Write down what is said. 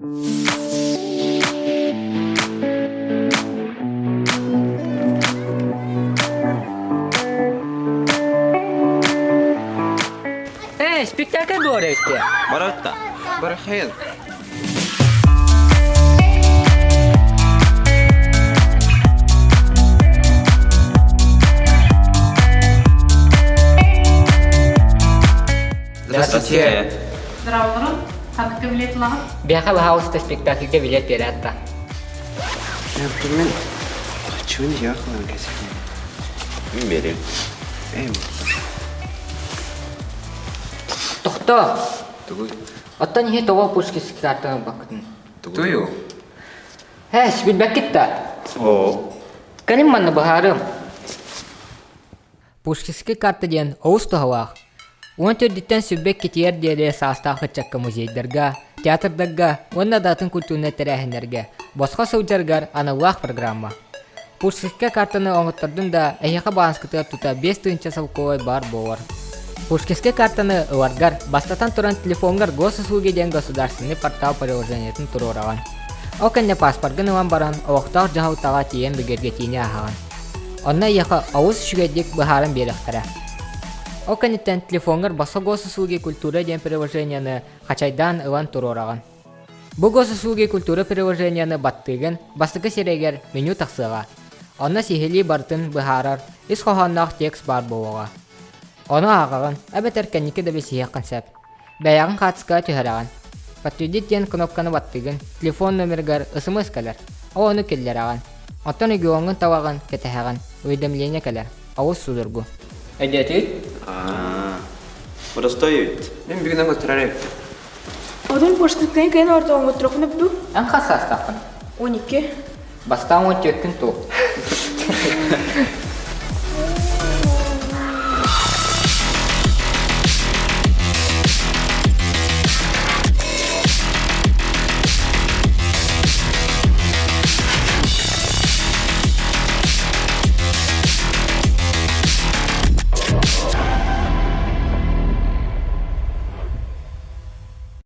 Э, спектакль буолар эбит Баратта. Барахайын. Здравствуйте. Здравствуйте. Ханнык билет ылаҕын? Биһиэхэ баһаалыста спектакльга билет биэрээт да. Мен чуун яхлан кэсикин. Мин берем. Эм. Тохто! Тугуй? Оттон иһи тоҕо Пушкинский картаны ылбаккытын? Тую. Эс, билбэккит да? Оо. Кэлин манна быһаарыам. Пушкинский карта диэн олус туһалаах. Уон төрдүттэн сүрбэк китийэр диэри саастаах ыччакка музейдарга, театрдарга уонна да атын культурнай тэрээһиннэргэ босхо сылдьаргар аналлаах программа. Пушкинскай картаны оҥоттордун да эһиэхэ баанскытыгар тута 5000 солкуобай баар буолар. Пушкинскай картаны ыларгар бастатан туран телефоҥҥар Госуслуги диэн государственный портал приложениетын туруораҕын. Ол кэннэ паспоргын ылан баран олохтоох дьаһалтаҕа тиийэн бигэргэтиини ааһаҕын. Онно эйиэхэ олус үчүгэйдик быһааран биэриэхтэрэ. Ол кэнниттэн телефоҥҥар босхо Госуслуги культура диэн приложениены хачайдаан ылан туруораҕын. Бу Госуслуги культура приложениены баттыыгын бастакы сирэйгэр меню тахсыаҕа. Онно сиһилии барытын быһаарар ис хоһоонноох текст баар буолуоҕа. Ону ааҕаҕын эбэтэр кэнники да билсиһиэххин сөп. Бэйэҕин хаартыскаҕа түһэрэҕин. Подтвердить диэн кнопканы баттыыгын, телефон номерыгар СМС кэлэр, ол ону киллэрэҕин. Оттон региоҥҥун талаҕын, кэтэһэҕин, уведомление кэлэр. Олус судургу. Өйдөөтүгүт? Аа. Простой эбит. Мин бүгүн оҥотторор эбиппин. Одун Пушкинскай кыайан орто оҥоттороххуна бу? Эн хас саастааххын? 12. Бастаан уон түөккүн туу.